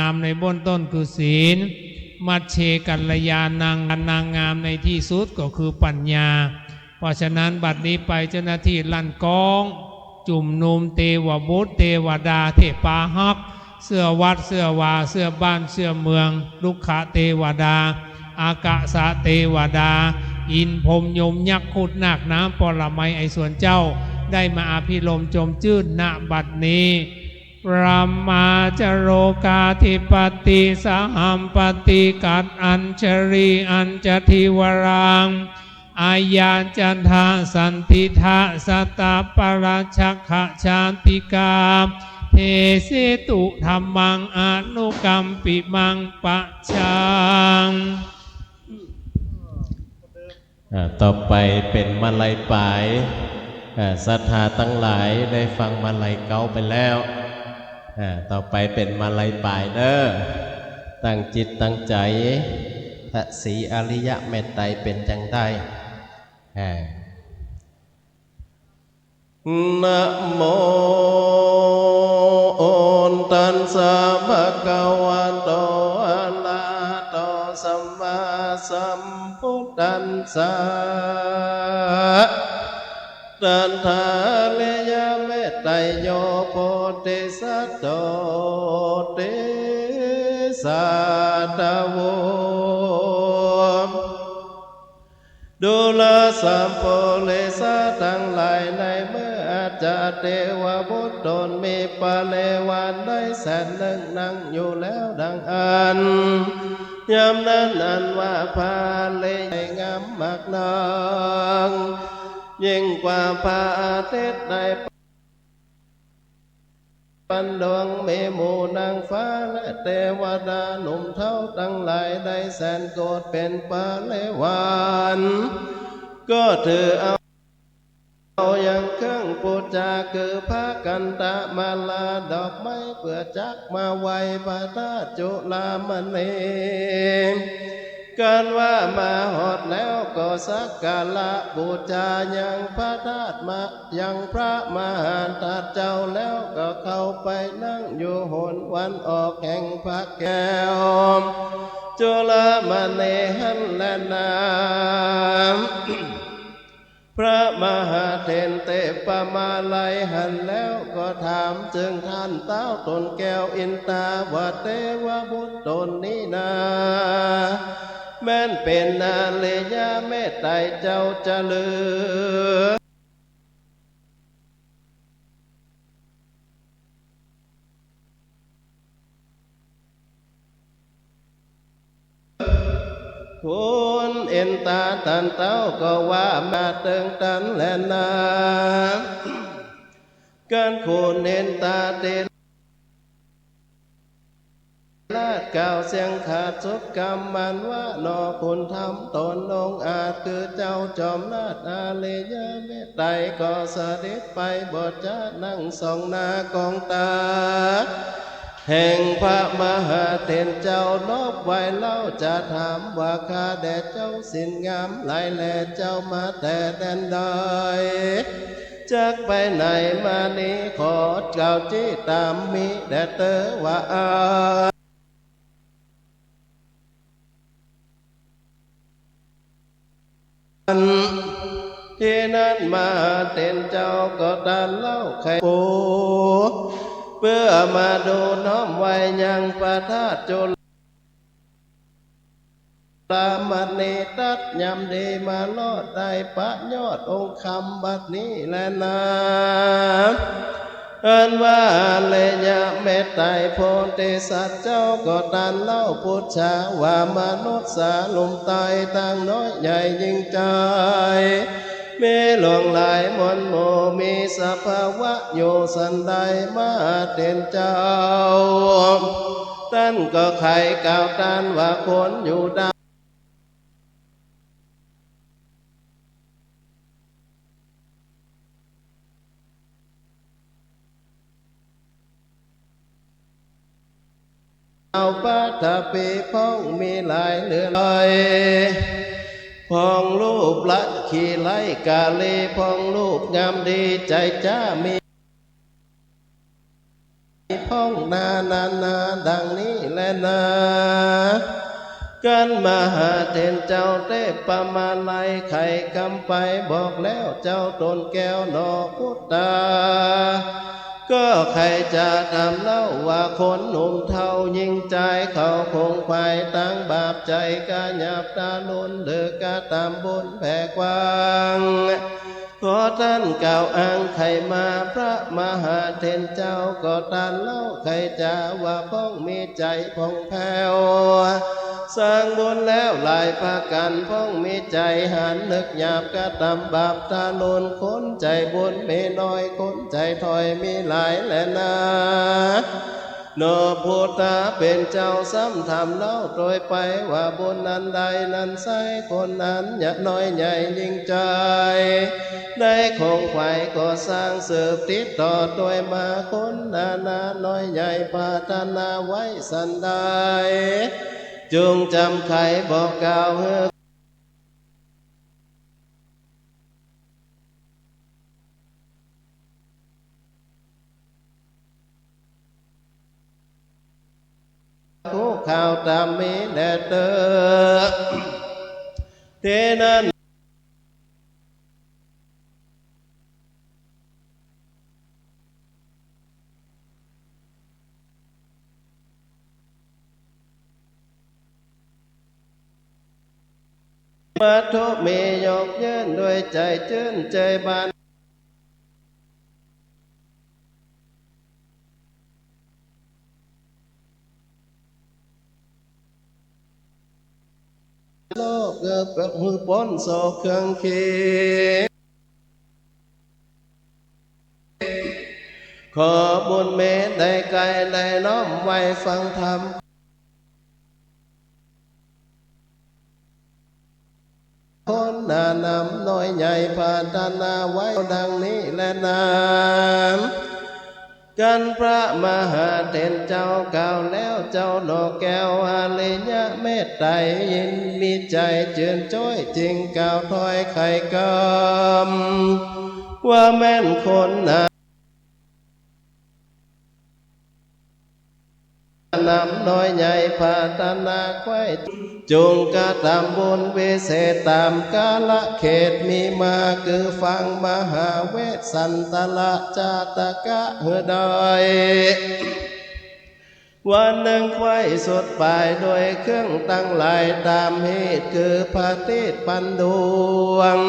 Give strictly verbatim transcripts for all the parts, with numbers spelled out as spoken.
ามในเบื้องต้นคือศีล มัชเชกัลยาณัง นางงามในที่สุดก็คือปัญญา เพราะฉะนั้นบัดนี้ไปเจ้าหน้าตี้ลั่นกลอง จุมนุมเตวบุตรเตวดาตี้ป๋าฮัก เสื้อวัดเสื้อวา เสื้อบ้านเสื้อเมือง รุกขเตวดา อากาสเตวดา อินทร์พรหมยมยักษ์ครุฑนาคน้ำปรมัยไอศวรเจ้า ได้มาอภิรมย์จมจื้น ณ บัดนี้ บรหมาจโรกาธิปติ สหัมปติ กัตอัญชลี อัญชลีวรัง อาญาจทาสันติทา สัตตปราชกขชาติกา เทสิตุธัมมัง อนุกัมปิมัง ปะชัง อ่า ต่อไปเป๋นมาลัยป๋าย อ่า ศรัทธาตังหลายได้ฟังมาลัยเก๊าไปแล้ว อ่า ต่อไปเป๋นมาลัยป๋ายเน่อ ตั้งจิตตั้งใจ๋ พระศรีอริยะเมตไตรเป๋นจังใด อ่า นะโม ตัสสะ ภะคะวะโต อะระหะโต สัมมาสัมพุทธัสสะ ตถาริยเมตไตโย โพธิสัตโต ติสสะทะโว ดูราสัพพะริสะตังหลาย ในเมื่ออาจจะเตวบุตรต๋นมีปริวารได้แสนนึ่งนั่งอยู่แล้วดังอั้น ยามนั้นอันว่าปริวารงามมากนัก ยิ่งกว่าพระอาทิตย์ใน ปันดวง มีหมู่นางฟ้าและเตวดาหนุ่มเฒ่าตังหลายได้แสนโกฏเป๋นปริวาร ก็ถือเอา เอายังเครื่องปู๋จาคือผ้าคันธมาลาดอกไม้เปื้อจักมาไหว้พระธาตุจุลามณี กันว่ามาฮอดแล้วก็สักการะปู๋จายังพระธาตุมา ยังพระมหาธาตุเจ้าแล้วก็เข้าไปนั่งอยู่หนวันออกแห่งพระแก้วจุลามณีหั้นแลนา พระมหาเถรเตปะมาลัยหั้นแล้วก็ถามเจิงท่านต้าวต๋นแก้วอินทาว่า เตวบุตรต๋นนี้นา แม่นเป๋นอริยเมตไตรเจ้าจะลือ คุณอินทาต้านเต้าก็ว่ามาเติงตันแลนา กันคุณอินทาเต ราชกล่าวเสียงขาดสุดกำมันว่า หนอคุณธรรมต๋นองอาจคือเจ้าจอมราชอริยเมตไตรก็เสด็จไปบ่จะนั่งส่องหน้ากองตา แห่งพระมหาเถรเจ้านอบไหว้เล่าจะถามว่า ข้าแด่เจ้าศีลงามหลายแล เจ้ามาแต่แดนใด จักไปไหนมานี้ ขอกล่าวจี้ต๋ามมิแด่เตอว่าอั้น ตี้นั้นมหาเถรเจ้าก็ต้านเล่าไขปู๋ เปื้อมาดูน้อมไหว้ยังพระธาตุจุล ลามณี ตรัสยำดีมาลอดได้ประโยชน์องค์คำบัดนี้แลนา อันว่าอริยเมตไตรโพธิสัตว์เจ้าก็ต้านเล่าปุจฉาว่า มนุษย์สาหนุ่มใต้ตังน้อยใหญ่ยิ่งใจ๋ มีหลวงหลายมวลหมู่ มีสภาวะอยู่สันใด มหาเถรเจ้า ต้านก็ไขกล่าวต้านว่า ควรอยู่ได้ เอาปฐพีพ่องมีหลายเหลือหลาย พ่องรูปละขี้ไร้กาลี พ่องรูปงามดีใจ๋จ๊ามี ห้องนานานาดังนี้แลนา กันมหาเถรเจ้าเตปะมาลัยไขกำไปบอกแล้วเจ้าต๋นแก้วหนอพุทธา ก็ใค่จะถามเล่าว่าคนหนุ่มเฒ่าญิงจายเขาขงขวายตางบาปใจ๋กาหยาบตาลุนหรือกระตำบุญแผ่กว้าง ขอต้านกล่าวอ้างไขมา พระมหาเถรเจ้าก็ต้านเล่าไขจ๋าว่าพ่องมีใจ๋ผ่องแผ้ว สร้างบุญแล้วหลายประก๋าน พ่องมีใจ๋หันนึกหยาบกระตำบาปตาลุน คนใจ๋บุญมีน้อย คนใจ๋ถ้อยมีหลายแลนา หนอพุทธาเป๋นเจ้าซ้ำถามเล่าตวยไปว่าบุญอันใดนั้นไส้ คนนั้นยะน้อยใหญ่ญิงจาย ได้ขงขวายก็สร้างสืบติดต่อตวยมา คนนานาน้อยใหญ่ปรารถนาไว้สันใด จุ่งจ๋ำไขบอกกล่าวหื้อ ฮู้ข่าวต๋ามมีแลเต๊อะ เตนั้น มาทุมียกยื่นด้วยใจ๋จื้นใจ๋บาน โลกเกิดเปื้อหื้อป๊นโศกเครื่องเขียด ขอบุญเมตได้ใก้ได้น้อมไหว้ฟังธรรม คนหนานำน้อยใหญ่ปรารถนาไว้ดังนี้แลนา กันพระมหาเถรเจ้ากล่าวแล้วเจ้าหนอแก้วอริยะเมตไตรยินมีใจ๋จื้นจ้อยจึงกล่าวถ้อยไขกำ ว่าแม่นคนหนา นำน้อยใหญ่ปรารถนาใคว่ จุ่งกระตำบุญวิเศษต๋ามกาละเขตมีมา คือฟังมหาเวสสันตระจาตกะหื้อได้ วันนึ่งใคว่สุดป๋ายด้วยเครื่องตังหลายต๋ามเหตุ คือพระเทศปันดวง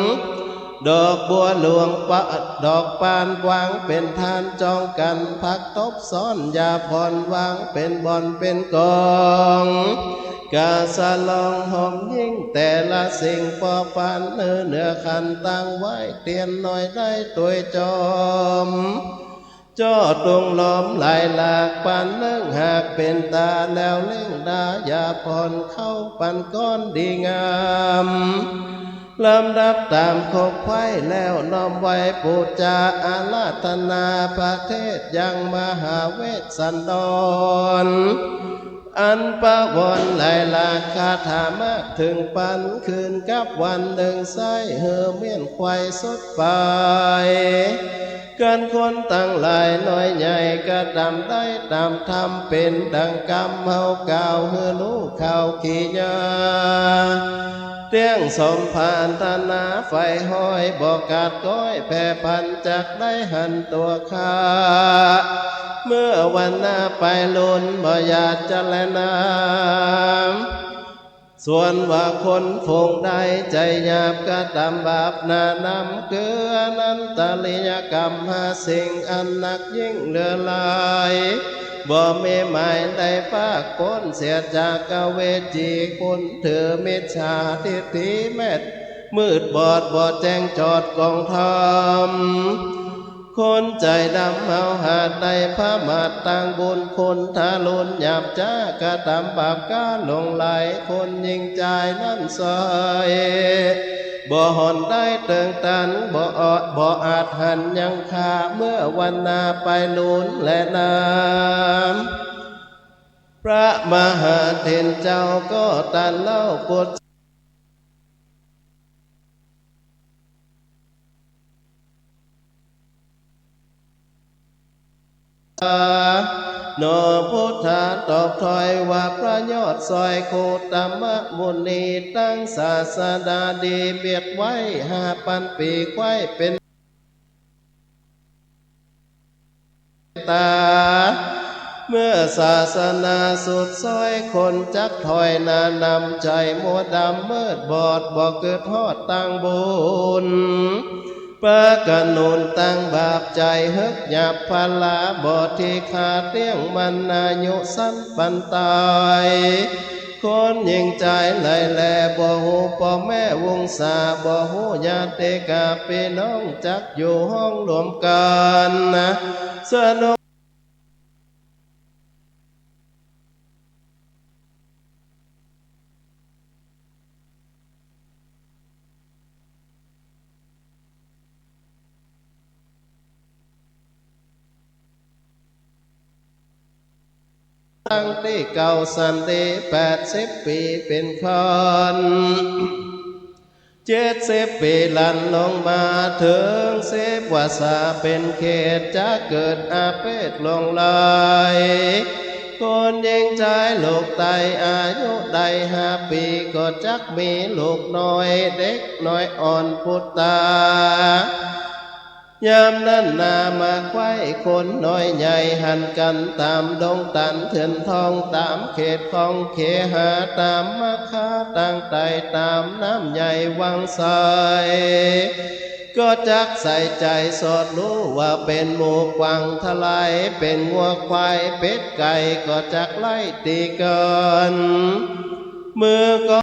ดอกบัวหลวงปะ ดอกปานวางเป๋นทานจ้องกั๋น ผักตบซ้อนหญ้าผ่อนวางเป๋นบ่อนเป๋นก๋อง กาสะลองหอมยิ่งแต่ละสิ่ง ปอปานเนื้อ เนื้อขันตั้งไว้ เตียนน้อยได้ตวยจอม จ้อตุงล้อมหลายหลาก ปานนึ่งหากเป๋นต๋า แล้วเล่งดาหญ้าผ่อนเข้าปันก้อนดีงาม ลำดับต๋ามคบไคว่แล้วน้อมไหว้ปู๋จาอาราธนา พระเทศยังมหาเวสสันดร อันประวรณ์หลายหลาก คาถามากเถิงปัน คืนกับวันนึ่งไส้ หื้อเมี้ยนไขว่สุดป๋าย กันคนตังหลายน้อยใหญ่ กระตำได้ต๋ามธรรม เป๋นดังกำเฮากล่าว หื้อฮู้ข่าวกิริยา เตี้ยงสมปรารถนาใฝ่ห้อย บ่ขาดก้อยแผ่พัน จักได้หันตั๋วข้า เมื่อวันหน้าไปลุน บ่อยากจะแลนาม ส่วนว่าคนฝูงใดใจ๋หยาบกระตำบาปหนานำ คืออนันตริยกรรมห้าสิ่งอันหนักยิ่งเหลือหลาย บ่มีหมายได้ปากป๊นเสียจากอเวจี คนถือมิจฉาทิฏฐิแมดมืดบอด บ่แจ้งจอดกองธรรม คนใจ๋ดำเฮาหาได้ผมาทตางบุญคุณทารุณหยาบจ๊า กระตำบาปก้าหลงไหล คนญิงจายนั้นไส้ บ่หอนได้เติงตัน บ่อาจ บ่อาจหันยังข้า เมื่อวันหน้าไปลุนแลนาม พระมหาเถรเจ้าก็ตรัสเล่าปุจจา หนอ พุทธาตอบถอยว่า พระยอดส้อยโคตมมุนี ตั้งศาสดาดีเบียดไว้ห้าปันปี ใคว้เป๋นตา เมื่อศาสนาสุดส้อย คนจักถอยหน้านำ ใจ๋มัวดำมืดบอด บ่กึ๊ดฮอดตังบุญ ปากะหนุนตังบาป ใจ๋เฮิกหยาบพลา บ่ตี้ขาดเตี้ยงมัน อายุสั้นปันต๋าย คนหญิงจายไหลแล บ่ฮู้ป้อแม่วงศา บ่ฮู้ญาติกาปี้น้อง จักอยู่ห้องรวมกั๋นนะ สนุก ตั้งตี้เก่าสันติ แปดสิบปี๋เป๋นคน เจ็ดสิบปี๋หลั่นลงมา เถิงสิบวรรษาเป๋นเขต จะเกิดอาเพศหลงไหล คนหญิงจายลูกไต้ อายุได้ห้าปี๋ ก็จักมีลูกน้อย เด็กน้อยอ่อนปุตตา ยามนั้นนามาใคว้คนน้อยใหญ่ หันกั๋นต๋ามดงตันเถื่อนทอง ต๋ามเขตของเคหา ต๋ามมะคาตางใต้ ต๋ามน้ำใหญ่วังไส ก็จักใส่ใจ๋สอดฮู้ ว่าเป๋นหมูกวางทะลาย เป๋นงัวควายเป็ดไก่ ก็จักไล่ตี๋กั๋น มือก็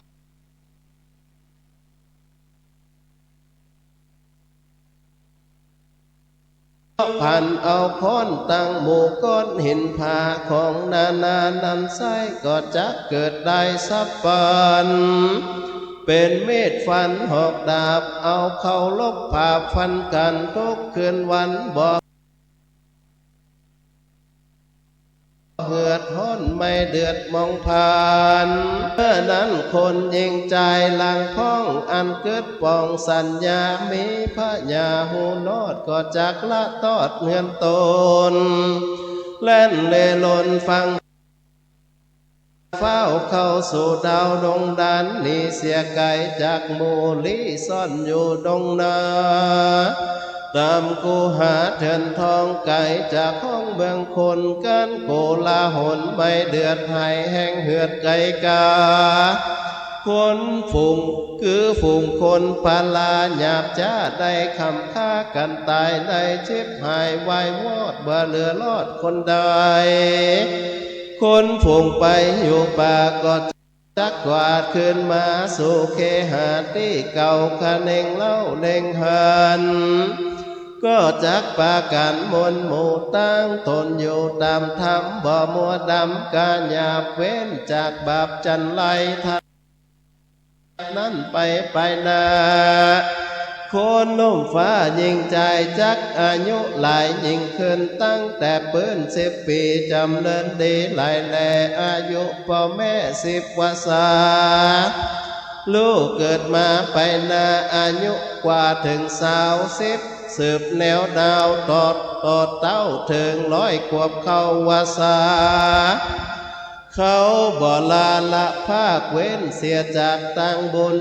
พันเอาค้อนตังหมู่ก้อนหินผา ของนานานั้นไส้ ก็จักเกิดได้สับปัน เป๋นมีดฟันหอกดาบ เอาเคารพผาฟันกั๋น ทุกคืนวันบ่ เหือดฮ้อนไหม้เดือดมองผ่าน เมื่อนั้นคนหญิงจายหลังพ้อง อันกึ๊ดป๋องสัญญา มีพญาฮู้รอด ก็จักละตอดเฮือนต๋น แล่นเล่ร่อนฟั่ง ฟ้าวเข้าสู่ดาวดงดัน หนีเสียไก๋จากหมู่ลี้ซ่อนอยู่ดงนา ต๋ามคูหาเถื่อนทอง ไก๋จากห้องเมืองคน กั๋นโกลาหลไหม้เดือด หายแห้งเหือดไก๋กา คนฝูง คือฝูงคนพลาหยาบจ๊า ได้คำฆ่ากั๋นต๋าย ได้ฉิบหายวายวอด บ่เหลือรอดคนใด คนฝูงไปอยู่ป่า ก็จักกวาดคืนมาสู่เคหะตี้เก่า คะเน่งเล่าเน่งหัน ก็จักปากั๋นมนหมู่ตั้งต๋นอยู่ต๋ามธรรม บ่มัวดำก๋านหยาบ เว้นจากบาปจันไร นั้นไปไปหน้า คนหนุ่มฟ้าหญิงจายจักอายุหลายยิ่งขึ้น ตั้งแต่ปื้นสิบปี๋ จ๋ำเริญดีหลายแล อายุป้อแม่สิบวรรษา ลูกเกิดมาไปหน้า อายุกว่าเถิงซาวสิบ สืบแนวดาวตอด ตอดเต้าเถิงร้อยขวบเข้าวรรษา เขาบ่ลาละพากเว้นเสียจากตังบุญ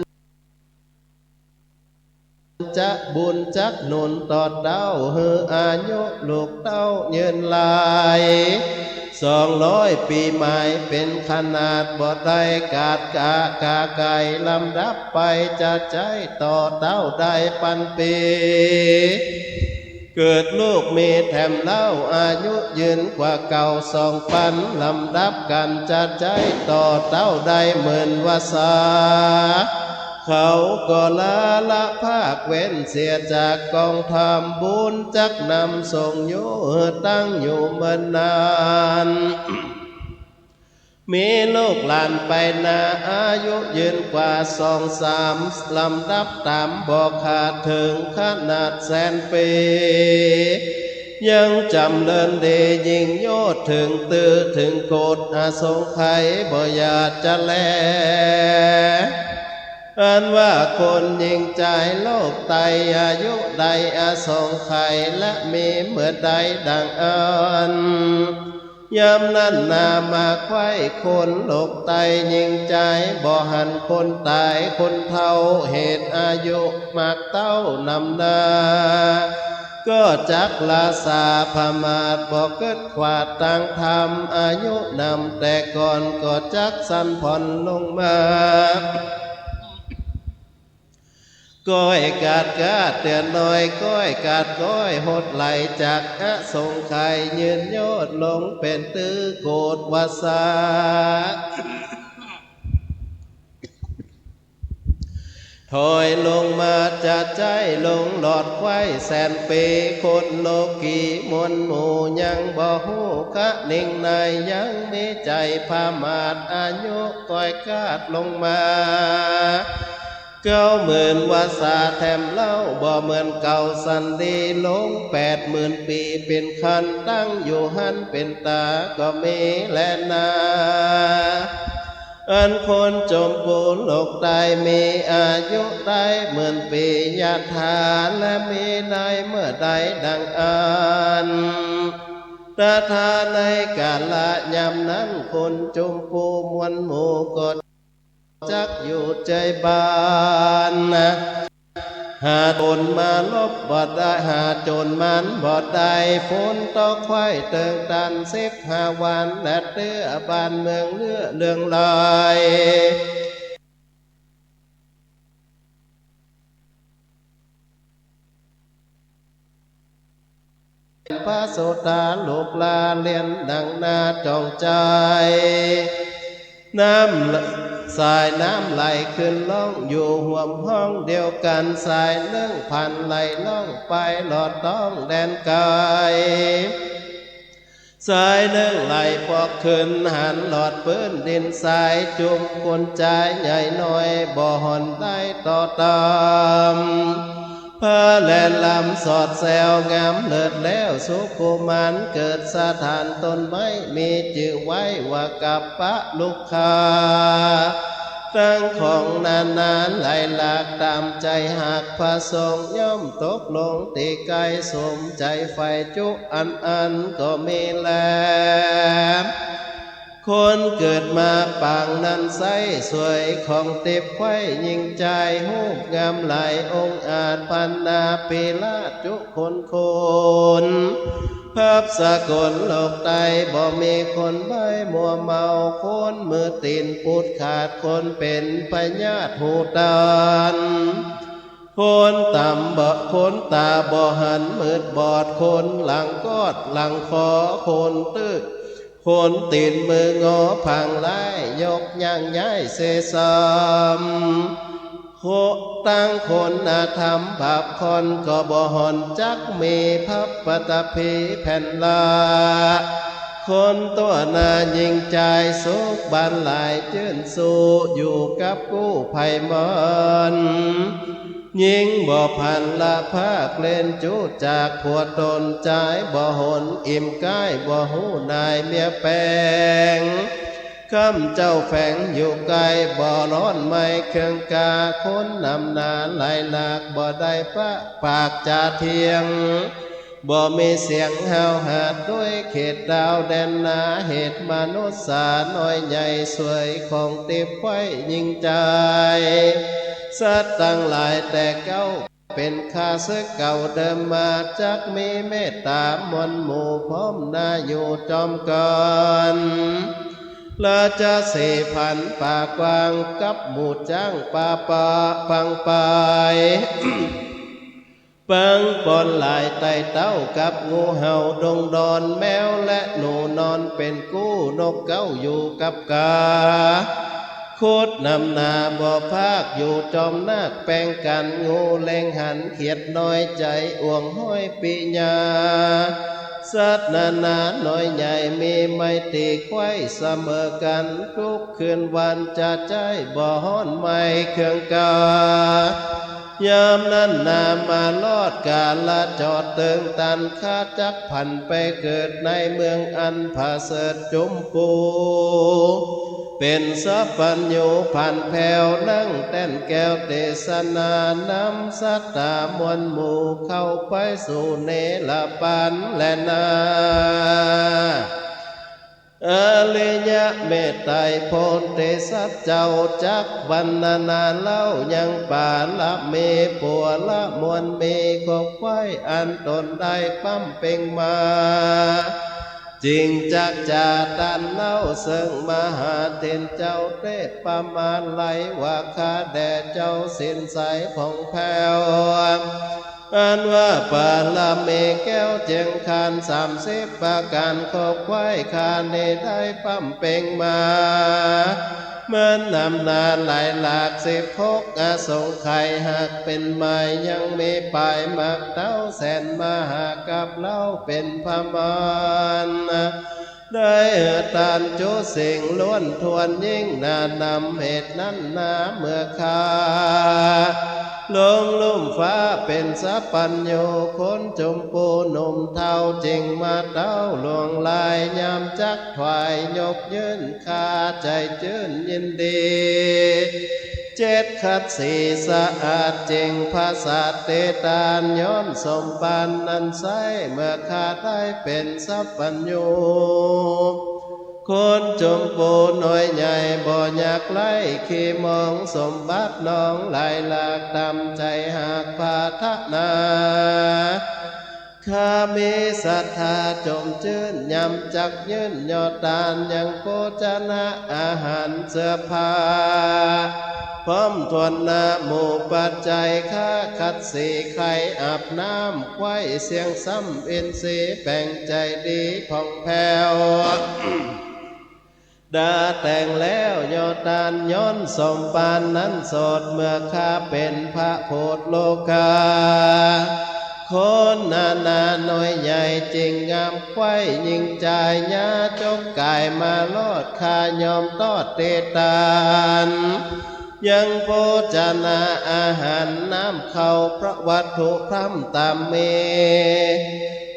จะบุญจักหนุนตอดเต้า หื้ออายุลูกเต้ายืนหลาย สองร้อยปี๋หมายเป๋นขนาด บ่ได้กาดกะกาไก๋ ลำดับไปจะใจ๊ต่อเต้าได้ปันปี๋ เกิดลูกมีแถมเล่า อายุยืนกว่าเก่าสองปัน ลำดับกั๋นจะใจ๊ต่อเต้าได้หมื่นวรรษา เขาก็ลาละพากเว้นเสียจากกองธรรม บุญจักนำส่งอยู่หื้อตั้งอยู่เมินนาน มีลูกหลานไปหน้า อายุยืนกว่าสองสาม ลำดับต๋ามบ่ขาดเถิงขนาดแสนปี๋ ยังจ๋ำเริญดียิ่งโยชน์เถิงตื้อเถิงโกด อสงไขยบ่อยากจะแล อันว่าคนหญิงจายโลกไต้ อายุได้อสงไขยและมีเมิดได้ดังอั้น ยามนั้นนามาใคว่คนโลกใต้ยิ่งใจ๋ บ่หันคนต๋ายคนเฒ่า เหตุอายุมากเต้านำนา ก็จักละสาประมาท บ่เกิดขวาดตางธรรม อายุนำแต่ก่อนก็จักสั้นผ่อนลงมา ก้อยกาดก้าเตื้อน้อย ก้อยกาดก้อยหดไหล จากอสงไขยยืนยอดลงเป๋นตื้อโกฏวัสสา ถอยลงมาจะใจ๊ลงหลอดไขว่แสนปี๋ คนโลกีมวลหมู่ยังบ่ฮู้คะนิ่งใน ยังมีใจ๋ประมาท อายุก้อยกาดลงมา เก้าหมื่นวัสสาแถมเล่า บ่เหมือนเก่าสันดี ลงแปดหมื่นปี๋เป๋นคัน ตั้งอยู่หั้นเป๋นต๋าก็มีแลนา อันคนจมปู๋โลกใต้ มีอายุได้หมื่นปี๋ ยถา และมีได้เมื่อใดดังอั้น ตถา ในกาละยามนั้น คนจมปู๋มวลหมู่ก็จักอยู่ใจ๋บ้าน หาโจรมาลบบ่ได้ หาโจรมารบ่ได้ ฝนตกไขว่เติงตัน สิบห้าวัน และเตื้อบ้านเมืองเลื่อเรืองลอย พระโสตาลูกหล้าเลียนดังนาจ่องใจ๋ น้ำ สายน้ำไหลขึ้นล่อง อยู่ฮ่วมห้องเดียวกั๋น สายนึ่งผ่านไหลล่องไป หลอดต้องแดนไก๋ สายนึ่งไหลปอกขึ้น หันหลอดปื๊นดิน สายจุมคนจายใหญ่น้อย บ่ห่อนได้ต่อต๋าม พระแลนลำสอดแซวงามเลิศแล้ว สุขุมานเกิดสถานต้นไม้ มีจื้อไว้ว่ากัปปะลุกขา ตังของนานาหลายหลาก ต๋ามใจ๋หากพระสงฆ์ ย่อมตกลงตี้ใก้สมใจ๋ ใฝ่จุอันอันก็มีแล คนเกิดมาปางนั้นไส้ สวยของติ๊บไขว่ยิ่งใจ๋ ฮูปงามหลายองอาจ พรรณาปีราชจุคนคน พับสกลโลกใต้ บ่มีคนใบ้มัวเมา คนมือตี๋นปูดขาด คนเป๋นพยาธิหูตัน คนต๋าบ่ คนต๋าบ่หันมืดบอด คนหลังกอดหลังคอ คนตื้อ คนตี๋นมืองอพังหลาย ยกย่างย้ายเสสม โค ตังคนอธรรมบาปค่อน ก็บ่ห่อนจักมี ภัพปฐพีแผ่นละ คนตั๋วหน้ายิ่งใจ๋ สุขบานหลายจื้นสู้ อยู่กับกู้ภัยมาร ยิ่งบ่ผันละภาคเล่นจู้จากผัวต๋น จายบ่หนอิ่มก้าย บ่ฮู้หน่ายเมียแป๋ง ค่ำเจ้าแฝงอยู่ใก้ บ่ร้อนไหม้เครื่องกา คนนำหน้าหลายหลาก บ่ได้ปะปากจ๋าเถียง บ่มีเสียงห้าวหาด ด้วยเขตดาวแดนนา เหตุมนุษย์สาน้อยใหญ่ สวยของติ๊บไขว่ยิ่งใจ๋ สัตว์ตังหลายแต่เก๊า เป๋นข้าศึกเก่าเดิมมา จักมีเมตต๋ามวลหมู่ พร้อมหน้าอยู่จอมกั๋น ราชสีห์ผันป่ากว้าง กับหมู่จ๊างป่าป่าปังปาย ปังปอนหลายไต่เต้า กับงูเห่าดงดอน แมวและหนูนอนเป๋นกู้ นกเก๊าอยู่กับกา คดนำหน้าบ่พาก อยู่จอมนาคแป๋งกั๋น งูเล็งหันเขียดน้อย ใจ๋อ่วงห้อยปิญา สัตว์นานาน้อยใหญ่ มีไมตรีไขว่เสมอกั๋น ทุกคืนวันจะใจ๊บ่ฮ้อนไหม้เครื่องกา ยามนั้นนามารอดกาละจอดเติงตัน ข้าจักผันไปเกิดในเมืองอันผะเสริฐจุมปู เป๋นสัพพัญญูผันแผ้ว นั่งแต้นแก้วเตสนา นำสัตตามวลหมู่ เข้าไปสู่เนรปานแลนา อริยะเมตไตรโพธิสัตว์เจ้า จักบรรณนาเล่ายังปารมี ปัวละมวลมี ขบไขว้อันต๋นได้บำเพ็งมา จึงจักจะตรัสเล่าเซิ่งมหาเถรเจ้าเตปะมาลัย ว่าข้าแด่เจ้าสินใสผ่องแผ้ว อันว่าปารมีแก้วเจียงคานสามสิบประก๋าน ขบไขว้ข้านี้ได้บำเพ็งมา เหมือนอำนาจหลายหลากสิบหกอสงไขย หากเป๋นหมายยังมีปายหมากเต้าแสนมหากัปเล่าเป๋นประมาณ ได้ตานจุสิ่งล้วนถ้วนยิ่งหนานำ เหตุนั้นนาเมื่อข้าลงลุ่มฟ้าเป๋นสัพพัญญู คนจุมปูหนุ่มเฒ่าจึงมาเต้าหลวงหลาย ยามจักถวายยกยื่นข้าใจ๋จื้นยินดี เจ็ดขัตติสะอาดจึงผสาทเตตาน ย้อนสมบัตินั้นไส้ เมื่อข้าได้เป๋นสัพพัญญู คนจุมปูน้อยใหญ่บ่อยากไร้ ขี้หมองสมบัติน้องหลายหลาก ต๋ามใจ๋หากปรารถนา ข้ามีศรัทธาจมจื้น ยามจักยื่นยอดตาน ยังโภชนะอาหารเสื้อผ้า พร้อมถ้วนนาหมู่ปัจจัย ข้าขัดสีไขอาบน้ำ ไขว้เสี้ยงซ้ำอินทรีย์ แป๋งใจ๋ดีผ่องแผ้ว ดาแต่งแล้วยอดตาน ย้อนสมบัตินั้นโสด เมื่อข้าเป๋นพระโพธิโลกา คนนานาน้อยใหญ่จึงงามไขว้ยิ่งจาย ญาจกก๋ายมารอด ข้ายอมตอดเตตาน ยังโภชนะอาหารน้ำข้าว พระวัตถุพร่ำต๋ามมี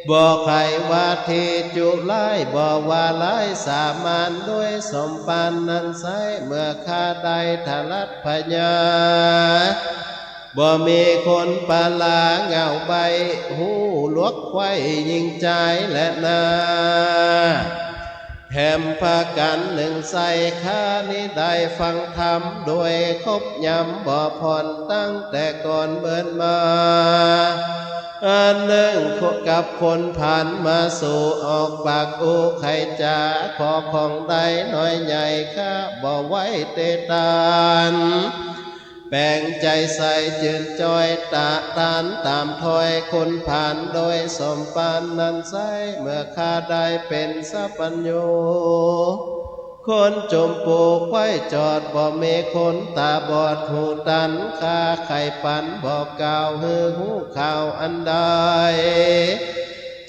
บ่ใค่ว่าตี้จุร้าย บ่ว่าร้ายสามาน ด้วยสมบัตินั้นไส้ เมื่อข้าได้ทรัสพญา บ่มีคนปลาเหง้าใบ้ ฮู้ลวกไขว้ยิ่งจายแลนา แถมประก๋านนึ่งไส้ ข้านี้ได้ฟังธรรมโดยครบยำบ่ผ่อน ตั้งแต่ก่อนเมินมา อันนึ่งกับคนผ่านมาสู่ ออกปากอู้ไขจ๋า ขอของได้น้อยใหญ่ ข้าบ่ไหว้เตตาน แป๋งใจ๋ใส่จืนจ้อย ตะตานต๋ามถ้อยคนผ่าน โดยสมบัตินั้นไส้ เมื่อข้าได้เป๋นสัพพัญญู คนจุมปูไขว้จอด บ่มีคนต๋าบอดหูตัน ข้าใค่ปันบอกกล่าว หื้อฮู้ข่าวอันใด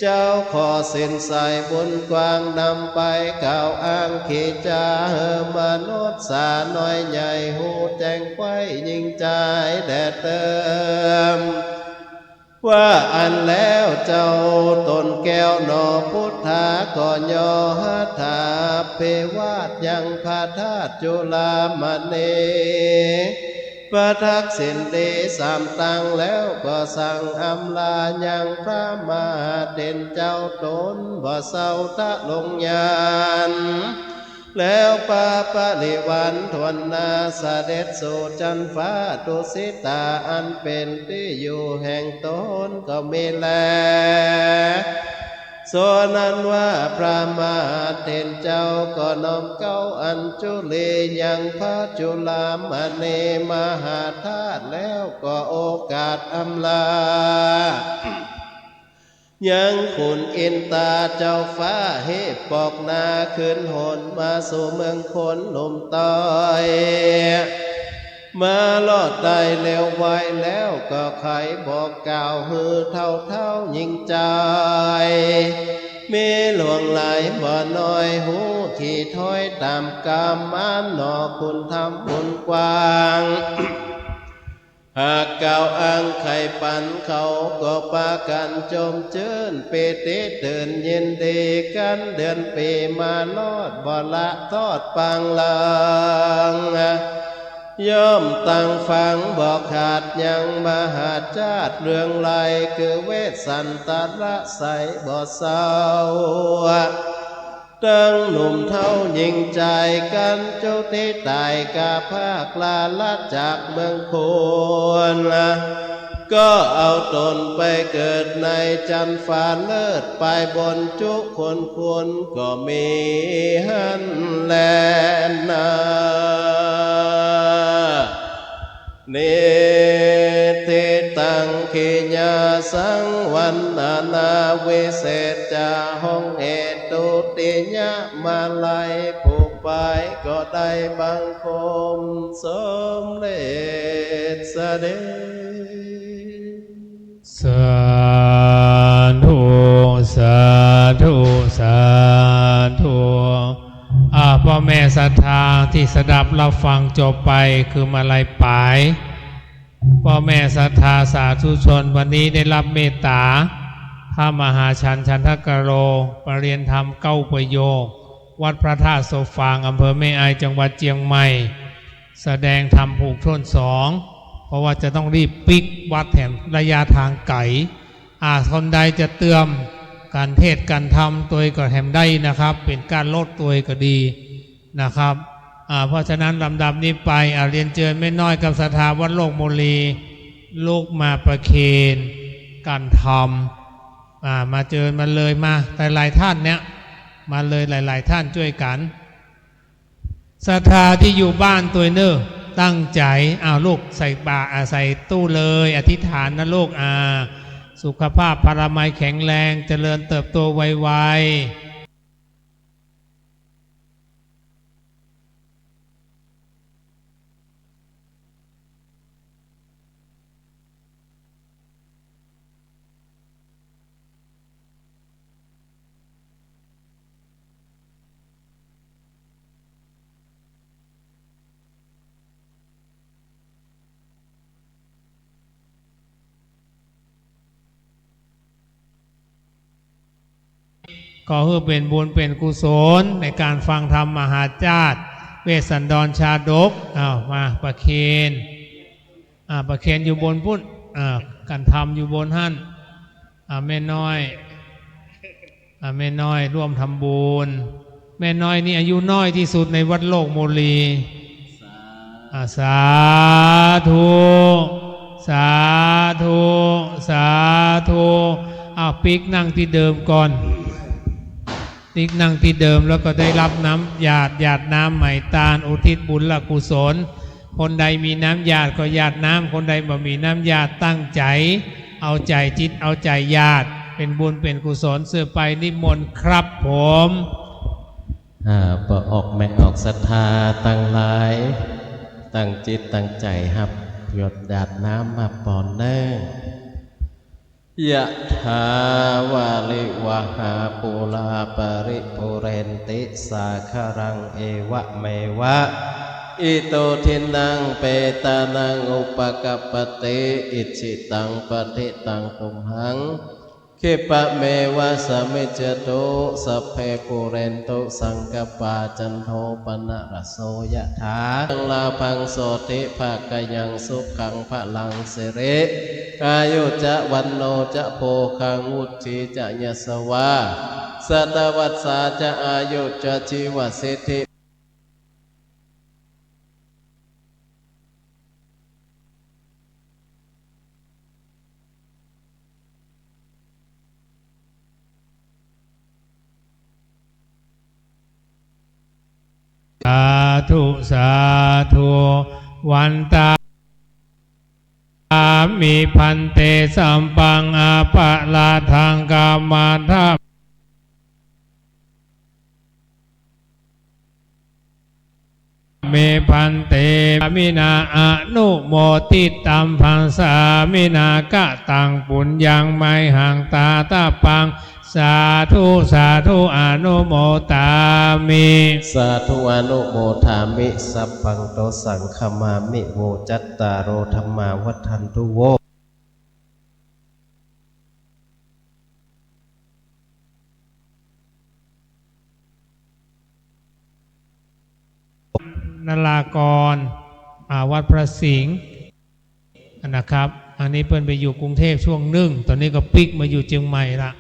เจ้าขอสินใสบุญกว้าง นำไปกล่าวอ้างขีจา หื้อมนุษย์สาน้อยใหญ่ ฮู้แจ้งไขว้ยิ่งจายแด่เติม ว่าอันแล้วเจ้าต๋นแก้วหนอ พุทธาก็ย่อหาถา เผยวาทยังพระธาตุจุลามณี ประทักษิณดีสามตังแล้ว ก็สั่งอำลายังพระมหาเถรเจ้า ต๋นบ่เศร้าทะลงยาน แล้วปาปริวารถ้วนนา เสด็จสู่จั๊นฟ้าทุสิตา อันเป๋นตี้อยู่แห่งต๋นก็มีแล ส่วนอันว่าพระมหาเถรเจ้าก็น้อมเกล้าอัญชุลียังพระจุลามณีมหาธาตุแล้ว ก็โอกาสอำลา ยังขุนอินตาเจ้าฟ้า ฮีบปอกหน้าคืนหนมาสู่เมืองคนหนุ่มต้อย มารอดได้เร็วไวแล้ว ก็ใค่บอกกล่าวหื้อเฒ่าเฒ่ายิ่งจาย มีหลวงหลายบ่น้อย ฮู้ถี่ถ้อยต๋ามกำ อันหนอคุณธรรมบุญกว้าง หากกล่าวอ้างใค่ปันเขา ก็ปากั๋นจมจื้น ปีติตื่นยินดีกั๋น เดือนปี๋มารอดบ่ละทอดปางหลัง ย่อมตั้งฟังบ่ขาดยังมหาชาติเรื่องไหล คือเวสสันตะละไสบ่เศร้า ตึงหนุ่มเฒ่าหญิงจายกั๋นจุติต๋าย กาพร้าคลาละจากเมืองคน ก็เอาต๋นไปเกิดในจั๊นฟ้าเลิศ ไปบนจุคนคนก็มีหั้นแลนา นิฏฐิตัง ขีณาสัง วัณณานาวิเศษจา หง เหตุ ติยะมาลัย ผูกไปก็ได้บังคมสมเร็จเสด็จ สาธุ สาธุ สาธุ อ่า ป้อแม่ศรัทธาตี้สดับฮับฟังจบไป คือมาลัยป๋าย ป้อแม่ศรัทธาสาธุชน วันนี้ได้ฮับเมตต๋า พระมหาฉันท์ ฉันทกโร ประเรียนธรรมเก้าประโยค วัดพระธาตุโสฟาง อำเภอแม่อาย จังหวัดเจียงใหม่ แสดงธรรมผูกถ้วนสอง เพราะว่าจะต้องรีบปิ๊กวัดแถมระยะทางไก๋ อ่า คนใดจะเตรียมก๋านเทศน์ก๋านธรรมตวยก็แหมได้นะครับ เป๋นก้านรถตวยก็ดีนะครับ อ่า เพราะฉะนั้นลำดับนี้ไป อ่า เรียนเจิญแม่น้อยกับศรัทธาวัดโลกโมลี ลุกมาประเคนก๋านธรรม อ่า มาเจิญ มาเลย มาหลายๆ ท่านเนี่ย มาเลยหลายๆ ท่านจ้วยกั๋น ศรัทธาตี้อยู่บ้านตวยเน่อ ตั้งใจ๋ อ้าว ลูกใส่บาตร อ่า ใส่ตู้เลย อธิษฐานนะลูก อ่า สุขภาพพลามัยแข็งแรง เจริญเติบโตไวๆ ขอหื้อเป๋นบุญเป๋นกุศลในก๋านฟังธรรมมหาชาติ เวสสันดรชาดก อ้าว มาประเคน อ่า ประเคนอยู่บนปุ้น อ่า ก๋านธรรมอยู่บนหั้น อ่า แม่น้อย อ่า แม่น้อยร่วมทำบุญ แม่น้อยนี่อายุน้อยตี้สุดในวัดโลกโมลี อ่า สาธุ สาธุ สาธุ อ้าว ปิ๊กนั่งตี้เดิมก่อน ปิ๊กนั่งตี้เดิมแล้วก็ได้ฮับน้ำหยาด หยาดน้ำไหมตาน อุทิศบุญกุศล คนใดมีน้ำหยาดก็หยาดน้ำ คนใดบ่มีน้ำหยาดตั้งใจ๋ เอาใจ๋จิตเอาใจ๋หยาด เป๋นบุญเป๋นกุศลสืบไป นิมนต์ครับผม อ่า ป้อออกแม่ออกศรัทธาตังหลาย ตั้งจิตตั้งใจ๋ฮับหยดหยาดน้ำมาปอนเน่อ ยะถา วาริวะหา ปูรา ปะริปูเรนติ สาคะรัง เอวะเมวะ อิโต ทินนัง เปตานัง อุปะกัปปะติ อิจฉิตัง ปะฏิตัง ตุมหัง คิปปะเมวะ สะมิจจตุ สัพเพ ปูเรนตุ สังกัปปา จันโท ปะนะระโส ยะถา ลาภัง โสติ ภะคะยัง สุขัง พะลัง สิริ อายุจะ วันโณ จะ โภคัง วุฒี จะ ยะสะวา สะตะวัสสา จะ อายุ จะ จีวะสิทธิ สาธุ สาธุ วันตา สามิ ภันเต สัปปัง อะปะราธัง ขมาธะ เม ภันเต สามินา อนุโมทิตัมภัง สามินา กะตัง ปุญญัง มะหัง ตาตะปัง สาธุ สาธุ อนุโมทามิ สาธุ อนุโมทามิ สัพพัง โตสัง ขมามิ โว จัตตาโร ธัมมา วัฑฒันตุ โว นารากร อ่า วัดพระสิงห์นะครับ อันนี้เปิ้นไปอยู่กรุงเทพช่วงนึ่ง ต๋อนนี้ก็ปิ๊กมาอยู่เจียงใหม่ละ